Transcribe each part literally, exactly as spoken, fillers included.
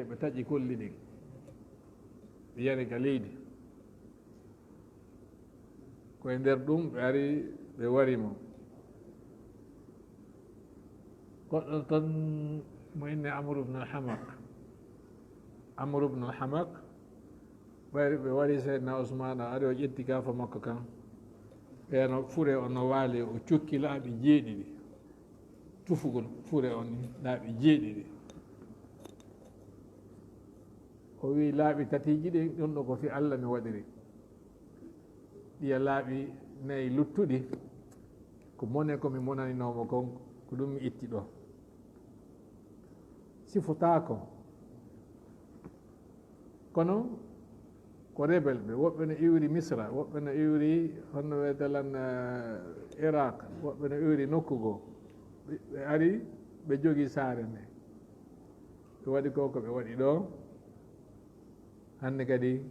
Ɓe taƴi kolli ɗin, ɓe yari ka leydi. Ko e nder ɗum ɓe ari, ɓe wari mo. Goɗɗo ton mo inne Amru ibn al-Hamak. Amru ibn al-Hamak, ɓayri ɓe wari Seydina Usmaan, o ari, o ƴetti kaafa makko kan. Ɓeeno fure on no waali, o cukki laaɓi jeeɗiɗi. Tufugol fure on ni laaɓi jeeɗiɗi. O wi'i, "Laaɓi tatiiji ɗin, ɗum ɗo ko fii Alla mi waɗiri. Ɗiya laaɓi nayi luttuɗi, ko mone ko mi monaninoo mo kon, ko ɗum mi itti ɗo." Sifotaako. Kono ko rebel ɓe, woɓɓe no iwri Misra, woɓɓe no iwri, honno wiyete lan, eh, Iraq, woɓɓe no iwri nokku goo. Ɓe, ɓe ari, ɓe jogii saare nde. Ɓe waɗi ko, ko ɓe waɗi ɗo. Hannde kadi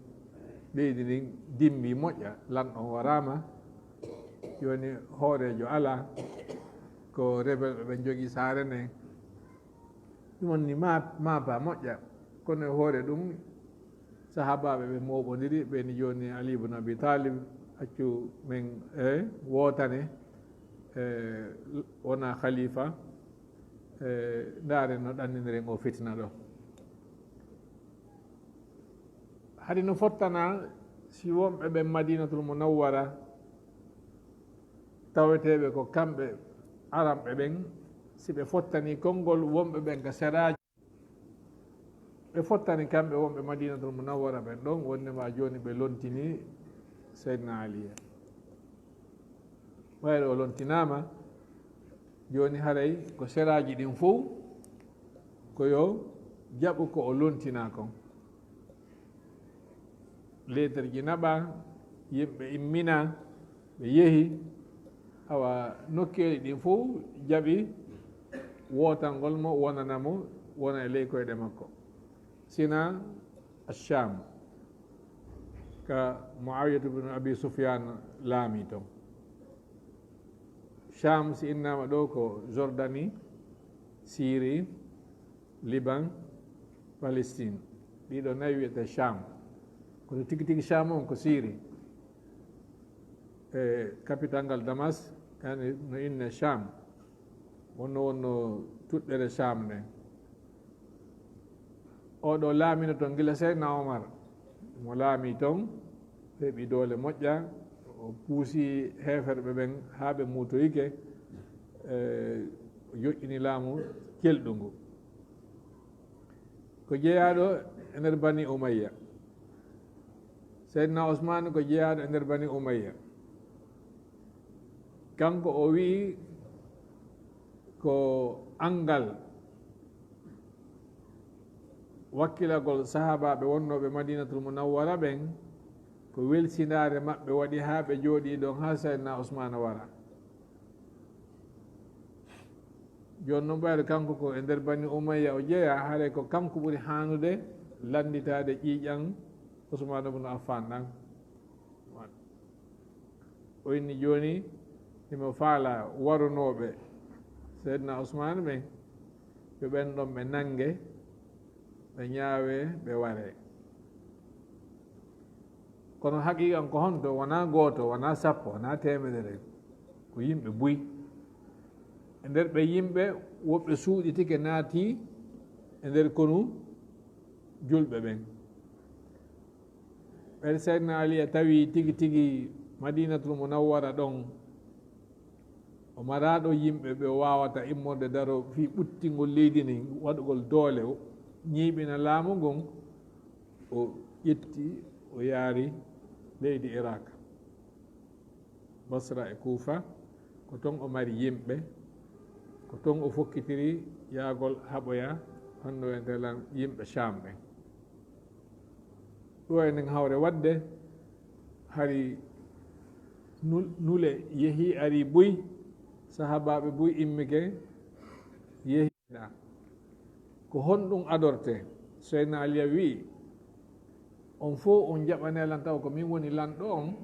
leydi ndin dimbi moƴƴa, lanɗo on waraama. Jooni hooreejo alaa, ko rebel ɓe ɓen jogii saare nden. Ɗum woni ma-, mapa moƴƴa. Kono e hoore ɗum, sahaabaaɓe ɓe mooɓondiri, ɓe ni jooni Ali ibn Abi Talib, accu men, e, wootane, e, wona khalifa, e, ndaaren no ɗanniniren o fitina ɗo. Hari no fottana si wonɓe ɓen Madinatul Munawwara, taweteeɓe ko kamɓe Arabɓe ɓen, si ɓe fottani konngol wonɓe ɓen ka seraaji, ɓe fottani kamɓe wonɓe Madinatul Munawwara ɓen ɗon, wonnde ma jooni ɓe lontini Seydina Aliya. Ɓayri o lontinaama, jooni haray ko seraaji ɗin fow ko yo jaɓu ko o lontinaa kon. Leeterji naɓaa, yimɓe imminaa, ɓe yehi, awa nokkeeli ɗin fow jaɓi wootangol mo, wonana mo, wona e ley koyɗe makko. Sina Sham, ka Muawiyatu bin Abi Sufyan laami ton. Sham si innaama ɗo ko Jordanie, Syrie, Liban, Palestine. Ɗiɗo nayi wiyete Sham. Kono tigi tigi Sham on ko Syrie. E capital ngal Damas, yani no inne Sham. Wonno wonno tuɗɗere Sham nden. Oɗo laamino ton gila Seydina Omar. Mo laami ton, heɓi doole moƴƴa, o puusi heeferɓe ɓen haa ɓe muutoyike, e, o joƴƴini laamu kelɗungu. Ko jeyaaɗo e nder Bani Umayya. Seydina Usmaan ko jeyaaɗo e nder Bani Umayya. Kanko o wi'i ko anngal wakkilagol sahaabaaɓe wonnooɓe Madinatul Munawwara ɓen, ko welsindaare maɓɓe waɗi haa ɓe jooɗii ɗon haa Seydina Usmaan wara. Jooni non ɓayde kanko ko e nder Bani Umayya o jeyaa, haray ko kanko ɓuri haanude lannditaade ƴiiƴan Usmaan ibn Affaan ɗan. O inni jooni himo faala warunooɓe Seydina Usmaan ɓen, yo ɓen ɗon ɓe nannge, ɓe ñaawee, ɓe waree. Kono haqiiqan ko honto? Wonaa gooto, wonaa sappo, wonaa teemedere. Ko yimɓe buy. E nder ɓe yimɓe, woɓɓe suuɗitike naati e nder konu julɓe ɓen. Ɓen Seydina Ali a tawi tigi tigi Madinatul Munawwara ɗon, o maraaɗo yimɓe ɓe waawata immorde daro fii ɓuttingol leydi ndin, waɗugol doole, o ñiiɓina laamu ngun, o ƴetti, o yaari leydi Irak. Basra e Kuufa, ko ton o mari yimɓe, ko ton o fokkitiri yaagol haɓoya, honno wiyete lan, yimɓe Sham ɓen. Ɗo e nden hawre waɗde, hari nu-, nule yehi ari buy, sahaabaaɓe buy immike, yehi. Ko honɗum adorte? Seydina Aliya wi'i, "On fow on jaɓane lan taw ko min woni lanɗo on,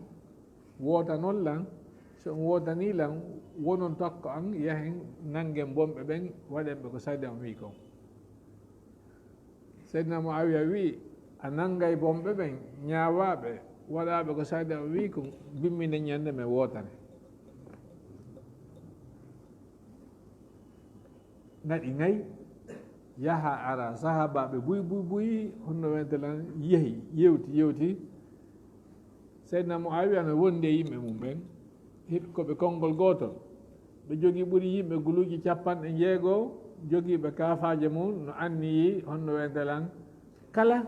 wootanon lan, so on wootanii lan, wonon takko an, yahen nanngen bonɓe ɓen, waɗen ɓe ko Seydina on wi'i kon." Seydina Muawiya wi'i, a nanngay bonɓe ɓen, ñaawaaɓe, waɗaaɓe ko Seydina o wi'i kon, bimmine ñannde men wootane. Naɗi nay, yaha ara, sahaabaaɓe buy, buy, buy, honno wente lan, yehi, yewti, yewti. Seydina Muawiya no wondi e yimɓe mum ɓen, hiɓ-, ko ɓe konngol gootol. Ɓe jogii ɓuri yimɓe guluuji capanɗe njeego, jogiiɓe kaafaaje mum no anniyii honno wente lan. Kala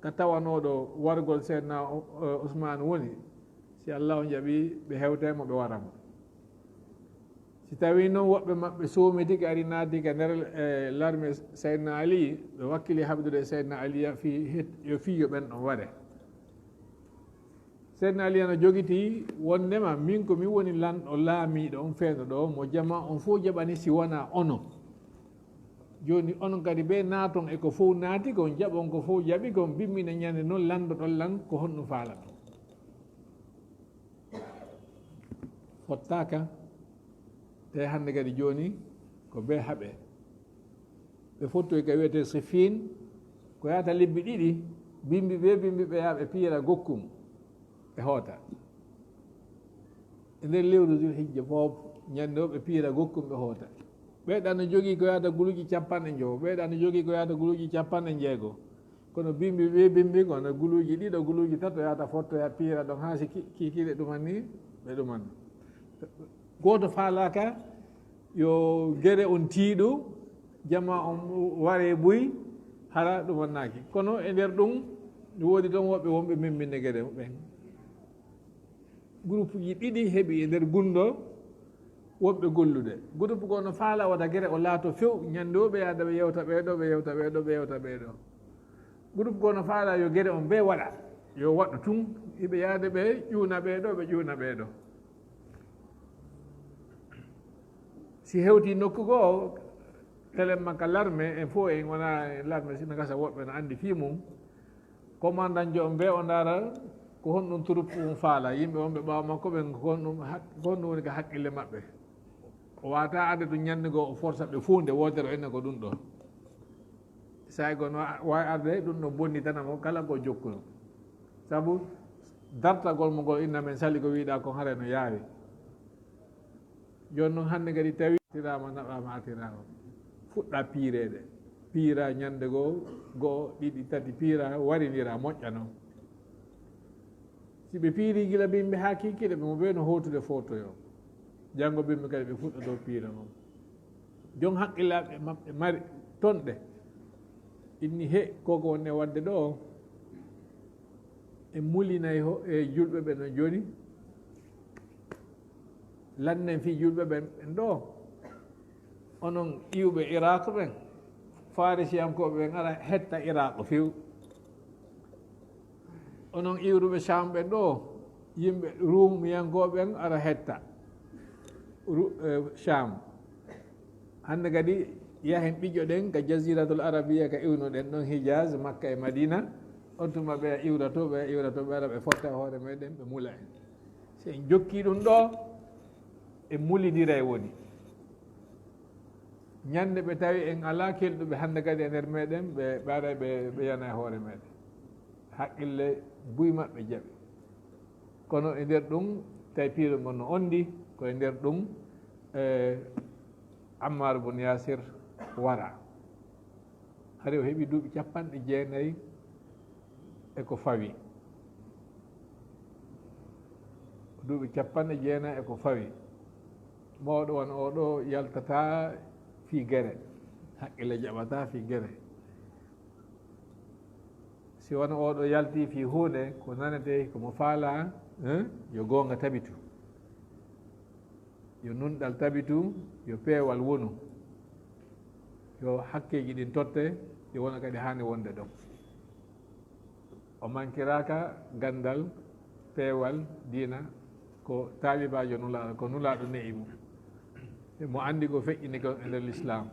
ka tawanooɗo wargol Seydina O-, O-, Usmaan woni, si Allaahu jaɓii, ɓe hewtay mo, ɓe wara mo. Si tawii non woɓɓe maɓɓe soomitike, ari naatike nder, e, larme Seydina Ali, ɓe wakkili haɓdude Seydina Ali fii het-, yo fii yo ɓen ɗon ware. Seydina Ali ana jogitii wonndema, min ko mi woni lanɗo laamiiɗo on fewndo ɗoo, mo jamaa on fow jaɓani si wanaa onon. Jooni onon kadi ɓe naaton e ko fow naati kon, jaɓon ko fow jaɓi kon, bimmina ñande non lanndoɗon lan ko honɗum faalaton. Fottaaka, te hannde kadi jooni ko bee haɓe. Ɓe fottoyi ka wiyetee Siffin, ko yaata lebbi ɗiɗi, bimbi ɓe, bimbi ɓe, yaa ɓe piira gokkum, ɓe hoota. E nder lewru Dul Hijja fof, ñande o ɓe piira gokkum, ɓe hoota. Ɓeyɗa no jogii ko yaata guluuji capanɗe njowo, ɓeyɗa no jogii ko yaata guluuji capanɗe njeego. Kono bimbi ɓe bimbi ko no guluuji ɗiɗo, guluuji tato yaata fottoya piira ɗon haa si ki-, kiikiiɗe ɗuman ni, ɓe ɗuman. Gooto faalaaka yo gere on tiiɗu, jamaa on ware buy, hara ɗumannaaki. Kono e nder ɗum, no woodi toon woɓɓe wonɓe memminne gere ɓen. Gurupuuji ɗiɗi heɓi e nder gunndoo woɓɓe gollude. Gurupu goo no faala wota gere o laato few, ñande o ɓe yaada ɓe yewta ɓee ɗoo, ɓe yewta ɓee ɗoo, ɓe yewta ɓee ɗoo. Gurupu goo no faala yo gere on bee waɗa, yo waɗu tun, hiɓe yaade ɓe ƴuuna ɓee ɗoo, ɓe ƴuuna ɓee ɗoo. Si hewtii nokku goo, telen makka larme, en fof en wonaa e larme, si no gasa woɓɓe no anndi fii mum. Komandanjo on bee o ndaara ko honɗum turup on faala, yimɓe wonɓe ɓaawo makko ɓen, ko honɗum hak-, ko honɗum woni ka hakkille maɓɓe. O waata arde ɗum ñande goo, o forsa ɓe fow nde wootere, o inna ko ɗum ɗoo. Saa'i goo no wa-, waawi arde, ɗum no bonnitana mo kala ko jokkuno. Sabu dartagol mo ngol, inna men sali ko wiiɗaa kon, haray no yaawi. Jooni non hannde kadi tawi tiraama, naɓaama, artiraama. Fuɗɗa piireede. Piira ñande goo, go'o, ɗiɗi, tati, piira, warindira, moƴƴa non. Si ɓe piirii gila bimbi haa kiikiiɗe, ɓe mo ɓe no hootude footoyoo. Janngo bimbi kadi ɓe fuɗɗotoo piira non. Jon hakkillaaɓe maɓɓe mari tonɗe. Inni he, ko ko wonde waɗde ɗoo, e mulinay ho-, e julɓe ɓe no jooni. Lannen fii julɓe ɓen, ɓen ɗoo. Onon iwɓe Iraq ɓen, Farisiyankooɓe ɓen ara hetta Iraq few. Onon iwruɓe Sham ɓen ɗoo, yimɓe Ruumiyankooɓe ɓen ara hetta Ru-, eh, Sham. Hannde kadi yahen ɓiƴƴoɗen ka Jaziratul Arabiya, ka iwnuɗen ɗon Hijaz, Makka e Madina. On tuma ɓe iwra to, ɓe iwra to, ɓe ara ɓe fotta hoore meɗen, ɓe mula en. Si en jokkii ɗum ɗoo, en mulindira e woni. Ñande ɓe tawi en alaa kelɗuɓe hannde kadi e nder meɗen, ɓe, ɓe aray ɓe, ɓe yana e hoore meɗen. Hakkille buy maɓɓe jaɓi. Kono e nder ɗum, tawi piiro ngon no ondi, ko e nder ɗum, e, Ammar bun Yasir wara. Hari o heɓi duuɓi capanɗe jeenayi e ko fawi. Duuɓi capanɗe jeenayi e ko fawi. Mawɗo wano oo ɗoo yaltataa fii gere, hakkille jaɓataa fii gere. Si wano oo ɗoo yaltii fii huunde, ko nanetee ko mo faalaa, eh, yo goonga tabitu. Yo nunɗal tabitu, yo peewal wonu. Yo hakkeeji ɗin totte, ɗi wona kadi haani wonde ɗon. O mankiraaka ganndal, peewal, diina, ko taalibaajo Nulaaɗo, ko Nulaaɗo ne'i mo. Mo anndi ko feƴƴini kon e nder Lislaam.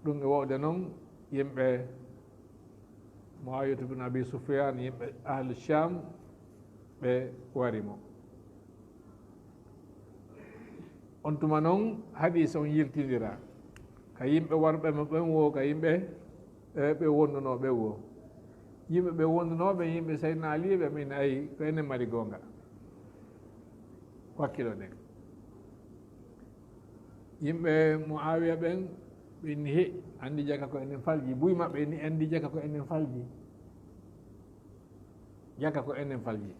Ɗum e woowde non, yimɓe Muawiyatu bin Abi Sufyaan, yimɓe ahlu Sham, ɓe wari mo. On tuma non, hadiis on yiltindira ka yimɓe warɓe mo ɓen, woo ka yimɓe E ɓe wondunoo ɓe wo. Yimɓe ɓe wondunooɓe, yimɓe Seydina Ali ɓe, min ayi ko enen mari goonga. Wakkilo ɗen. Yimɓe Muawiya ɓen, ɓe inni, "He, anndi jaka ko enen falji." Buy maɓɓe inni, "Anndi jaka ko enen falji." Jaka ko enen falji.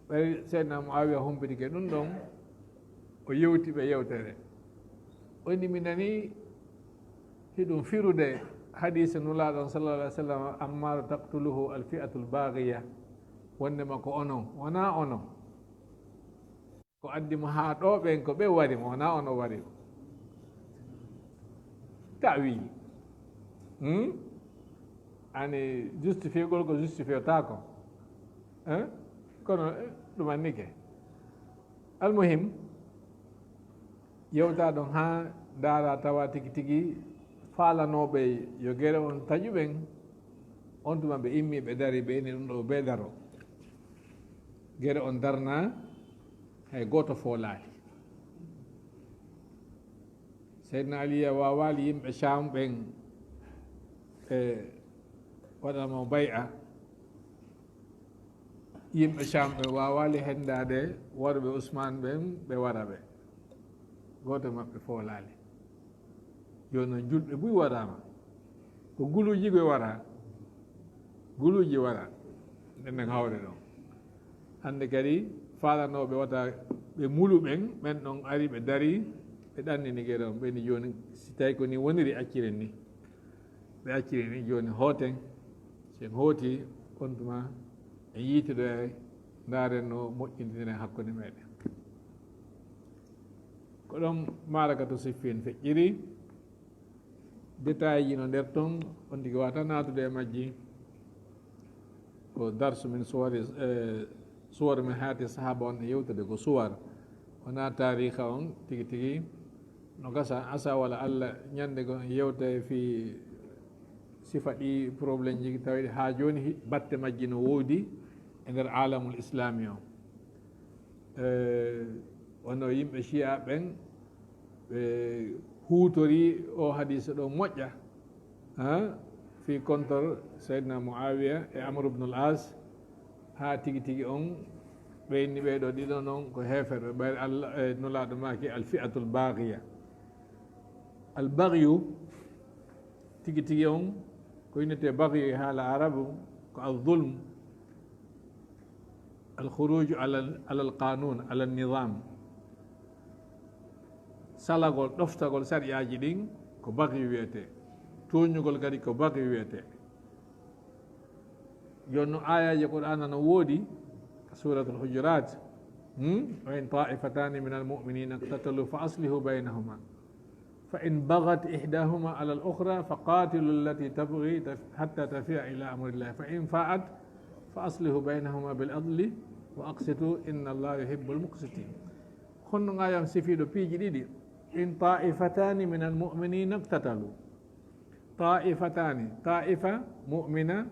Ɓay Seydina Muawiya humpitike ɗum ɗon, o yewti ɓe yewtere. O inni, "Mi nani hiɗum firude hadiise Nulaaɗo on sallallahu alaihi wasallam, Ammaaru taqtuluhu al-fi'atul baghiya." Wondema ko onon, wonaa onon. Ko addi mo haa ɗo ɓen, ko ɓe wari mo, wonaa onon wari mo. Ta'wil. Hmm? Ani justifiegol ko justifietaako. Eh? Kono, eh, ɗum annike. Almuhim, yewta ɗon haa ndaara tawa tigi tigi faalanooɓe yo gere on taƴu ɓen, on tuma ɓe immi, ɓe dari, ɓe inni ɗum ɗo ɓe daro. Gere on darna, hay gooto foolaali. Seydina Aliya waawaali yimɓe Sham ɓen, ɓe waɗa mo bay'a. Yimɓe Sham ɓe waawaali henndaade worɓe Usmaan ɓen, ɓe wara ɓe. Gooto maɓɓe foolaali. Jooni noon, julɓe buy waraama. Ko guluuji ɓe wara. Guluuji wara. Nden nden hawre ɗon. Hannde kadi, faalanooɓe wata ɓe mulu ɓen, ɓen ɗon ari, ɓe dari, ɓe ɗannini gere on, ɓe ni jooni, si tawi ko ni woniri, acciren ni. Ɓe acciri ni, jooni hooten. Si en hooti, on tuma en yiitodoyay, ndaaren no moƴƴindiren hakkunde meɗen. Ko ɗon maarakatu Siffin feƴƴiri. Détail ji no nder ton, on tigi wata naatude e majji. Ko darsu min suwari, eh, suwar min haati sahaaba on e yewtude ko suwar. Wonaa taariika on tigi tigi. No gasa, asa wala Alla ñande go en yewta e fii sifa ɗi problème ji, tawi haa jooni hi-, batte majji no woodi e nder alamul islami o. Eh, wano yimɓe Shia ɓen, ɓe huutori o hadiisa ɗo moƴƴa, ha, fii kontor Seydina Muawiya e Amr ibn al-As, haa tigi tigi on ɓe inni ɓee ɗo ɗiɗo non ko heeferɓe, ɓayri Alla, eh, Nulaaɗo maaki al-fi'atul baghiya. Al-baghyu, tigi tigi on, ko innete baghyu e haala Arabu, ko al-zulm, al-khuruju ala, ala al-qanun, ala an-nizam. Salagol, ɗoftagol sari'aaji ɗin, ko baghyu wiyete. Tooñugol kadi ko baghyu wiyete. Jooni no aayaaji Qur'aana no woodi, Suuratul Hujuraat, hmm? "Wa in taa'ifatani minal mu'minina iqtatalu fa aslihu baynahuma. Fa in baghat ihdahuma alal ukhra fa qatilu allati tabghi taf-, hatta tafi'a ila amrillah. Fa in fa'at fa aslihu baynahuma bil adli wa aqsitu inna Allaha yuhibbul muqsitin." Honno ngaayam sifiiɗo piiji ɗiɗi? "In taa'ifatani minal mu'minina iqtatalu." Taa'ifatani, taa'ifa mu'mina,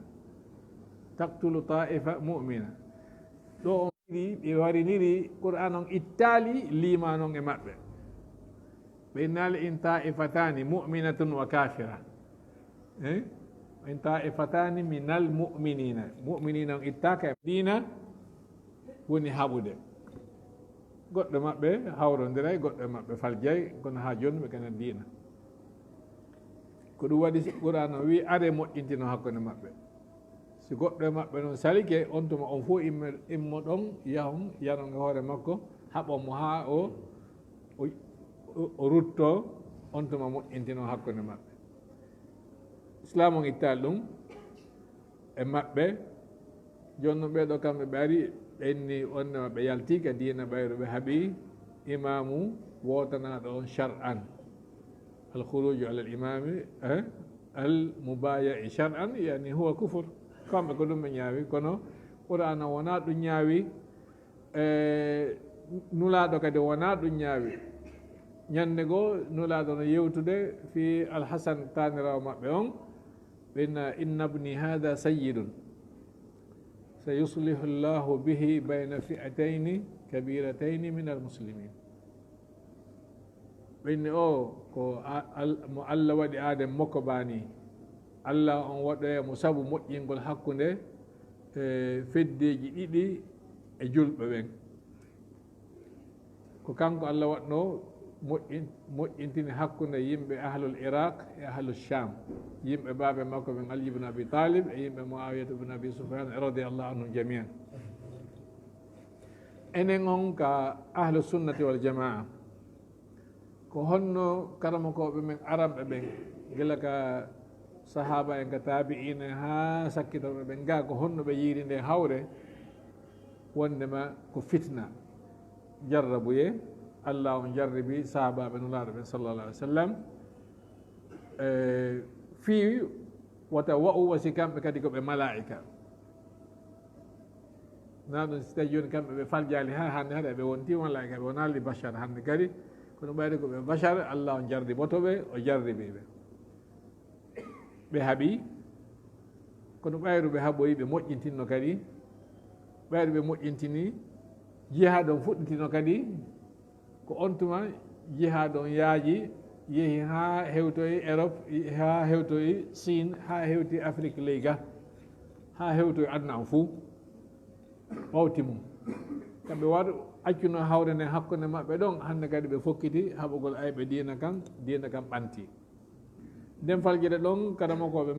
taqtulu taa'ifa mu'mina. Ɗo on ɓe wariniri Qur'aan on ittaali liimaano on e maɓɓe. Ɓe innaali in taa'ifatani mu'minatun wa kafira. Eh? In taa'ifatani minal mu'minina. Mu'minina on ittaaka e diina woni haɓude. Goɗɗo maɓɓe hawrondiray, goɗɗo e maɓɓe faljay, kono haa jooni ɓe kana diina. Ko ɗum waɗi si Qur'aan o wi'i, "Are moƴƴintino hakkunde maɓɓe." Si goɗɗo e maɓɓe noon salike, on tuma on fof imme-, immo ɗon, yahon, yanon e hoore makko, haɓon mo haa o, o, o, o rutto, on tuma moƴƴintino hakkunde maɓɓe. Islaam on ittaali ɗum e maɓɓe. Jooni noon ɓee ɗoo kamɓe ɓe ari, ɓe inni wonde maɓɓe yaltii ka diina ɓayru ɓe haɓi imaamu wootanaaɗo on shar'an. Al khuruju ala al imami, eh, al mubaya'i shar'an, yani huwa kufur. Kamɓe ko ɗum ɓe ñaawi, kono Qur'aana wonaa ɗum ñaawi, eh, Nulaaɗo kadi wonaa ɗum ñaawi. Ñannde goo Nulaaɗo no yewtude fii Al Hasan taaniraawo maɓɓe on, ɓe inna, "Inna ibni hadha sayyidun, sayuslihu Allahu bihi bayna fi'atayni kabiratayni minal muslimin." Ɓe inni, "O ko a-, al-, mo Allah waɗi aaden mokko baani." Allah on waɗoya mo sabu moƴƴingol hakkunde, e, feddeeji ɗiɗi e julɓe ɓen. Ko kanko Allah waɗno moƴƴin-, moƴƴintini hakkunde yimɓe ahlul Iraq e ahlul Sham, yimɓe baabe makko ɓen Ali ibn Abi Talib e yimɓe Muawiyata ibn Abi Sufyan radiyallahu anhum jami'an. Enen on ka ahlu sunnati wal jamaa, ko honno karamokooɓe men aranɓe ɓen, gila ka sahaaba en, ka taabi'iina en, haa sakkitooɓe ɓen, gaa ko honno ɓe yiiri nde hawre, wondema ko fitna, jarrabuye, Allah on jarribi sahaabaaɓe Nulaaɗo ɓen, sallallahu alaihi wa sallam, e fii wata wa'u wa si kamɓe kadi ko ɓe malaa'ika. Na ɗum si tawi jooni kamɓe ɓe faljaali haa hannde, haɗa ɓe wonti malaa'ika, ɓe wonaali bashar hannde kadi, kono ɓayde ko ɓe bashar, Allah on jarriboto ɓe, o jarribi ɓe. Ɓe haɓi, kono ɓayru ɓe haɓoyi, ɓe moƴƴintinno kadi, ɓayru ɓe moƴƴintini, jihaad on fuɗɗitino kadi, ko on tuma jihaad on yaaji, yehi haa hewtoyi Europe, haa hewtoyi Siin, haa hewti Afrique ley ga, haa hewtoyi aduna on fuu. Ɓawti mum. Kamɓe waɗu accuno hawre nden hakkunde maɓɓe ɗon, hannde kadi ɓe fokkiti haɓugol ayɓe diina kan, diina kan ɓanti. Nden faljere ɗon, karamokooɓe,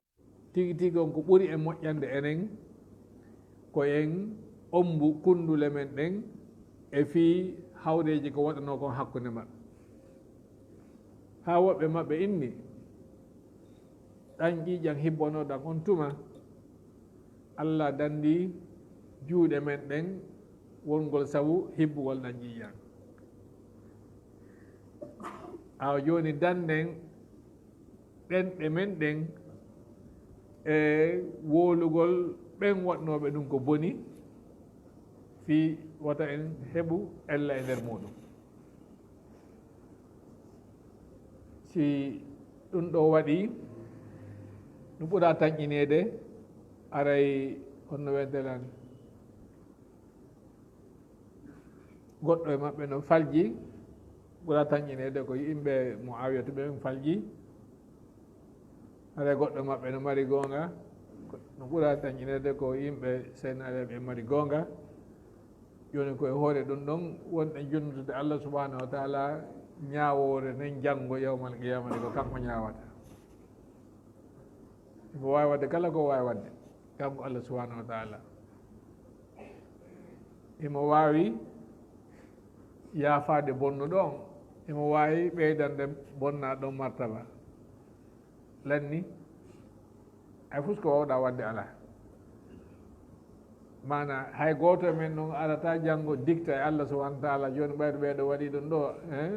tigi tigi on ko ɓuri en moƴƴande enen, ko en ombu kundule men ɗen e fii hawreeji ko waɗanoo kon hakkunde maɓɓe. Haa woɓɓe maɓɓe inni, ɗan ƴiiƴan hibbonoɗan on tuma, Allah dandi juuɗe men ɗen wongol sabu hibbugol ɗan ƴiiƴan. Awa jooni danden ɗenɗe men ɗen e wowlugol ɓen waɗnooɓe ɗum ko boni, fii wota en heɓu ella e nder muɗum. Si ɗum ɗo waɗi, ɗum ɓura tanƴineede, aray honno wiyetee lan, goɗɗo e maɓɓe no falji, ɓura tanƴineede ko yimɓe Muawiyatu ɓen falji, aray goɗɗo e maɓɓe no mari goonga, no ɓura tanƴineede ko yimɓe Seydina Ali ɓe mari goonga. Jooni ko e hoore ɗum ɗon wonɗen jonnutude Allah subhanahu wa ta'ala ñaawoore nden janngo yawmal qiyamati, ko kanko ñaawata. Imo waawi waɗde kala ko waawi waɗde, kanko Allah subhanahu wa ta'ala. Imo waawi yaafaade bonnuɗo on, imo waawi ɓeydande bonnaaɗo on martaba. Lanni, hay fus ko wawɗa waɗde alaa. Maana, hay gooto e men ɗon arata janngo dikta e Allah subhanahu wa ta'ala, jooni ɓayde ɓeeɗo waɗi ɗum ɗo, eh,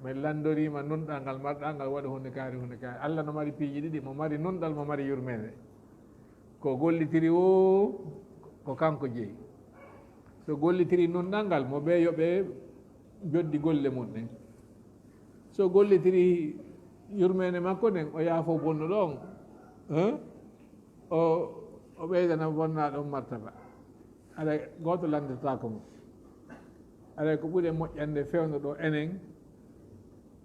min lanndoriima nunɗal ngal marɗa ngal, waɗi huunde kaari, huunde kaari. Allah no mari piiji ɗiɗi, mo mari nunɗal, mo mari yurmeende. Ko gollitiri o, ko kanko jeyi. So gollitiri nunɗal ngal, mo ɓe yo ɓe joddi golle mum ɗen. So gollitiri yurmeende makko nden, o yaafo bonnuɗo on, eh? O, o ɓeydana bonnaaɗo on martaba. Aray gooto lannditaako mo. Aray ko ɓuri moƴƴande fewndo ɗo enen,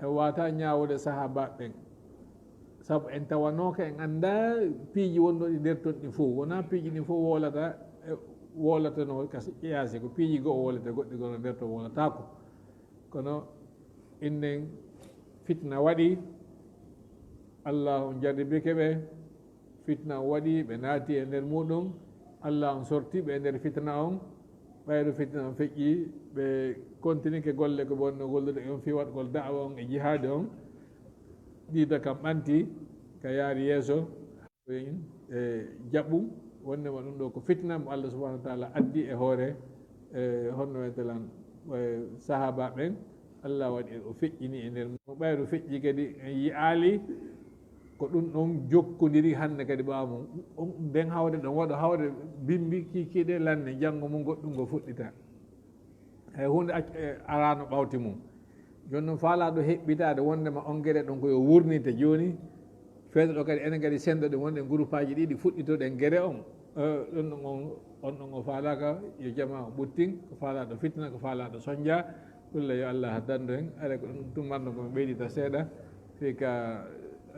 e wata ñaawude sahaabaaɓe ɓen. Sabu en tawanooka, en anndaa piiji wonɗo ɗi nder ton ɗin fof. Wonaa piiji ɗin fof wowlata, e, wowlatanoo ka yaasi. Ko piiji goo wowlata, goɗɗi goo no nder ton wowlataako. Kono innen fitna waɗi, Allah on jarribike ɓe, fitna on waɗi, ɓe naati e nder muɗum, Allah on sorti ɓe e nder fitna on, ɓayru fitna on feƴƴi, ɓe kontinike golle ko ɓe wonno gollude on fii waɗgol da'awa on e jihaadi on, diida kam ɓanti, ka yaari yeeso. En, e jaɓu wonnde ma ɗum ɗo ko fitna mo Allah subhanahu wa ta'ala addi e hoore, e honno wiyetee lan, e sahaaba ɓen, Allah waɗi o feƴƴini e nder mo ɓayru feƴƴi kadi en yi'aali ko ɗum ɗon jokkondiri hannde kadi ɓaawo mum. On, nden hawre ɗon waɗo hawre bimbi kiikiiɗe lanne, janngo mum goɗɗum ngo fuɗɗita. Hay huunde ac-, e, araano ɓawti mum. Jooni noon faalaaɗo heɓɓitaade wonndema on gere ɗon ko yo wurnite jooni, feeto ɗo kadi enen kadi senndoɗen wonde groupaaji ɗiɗi fuɗɗitoɗen gere on. E, ɗon ɗon on, on ɗon o faalaaka yo jamaa o ɓuttin, ko faalaaɗo fitna, ko faalaaɗo sonnja. Ɗum le yo Allah dandu en, aray ko ɗum tummanno ko mi ɓeydita seeɗa, fii ka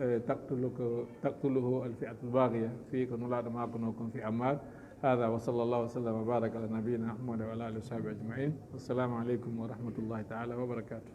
eh, taqtuluka, taqtuluhu al-fi'atul baghiya, fii ko Nulaaɗo maakunoo kon fii Ammaar. Haadaa wa sallallaahu wa sallam wa baaraka alaa nabiyyinaa Muhammad wa alaa aalihi wa sahbihi ajma'iin. Assalaamu aleykum wa rahmatullaahi ta'aalaa wa barakaatuh.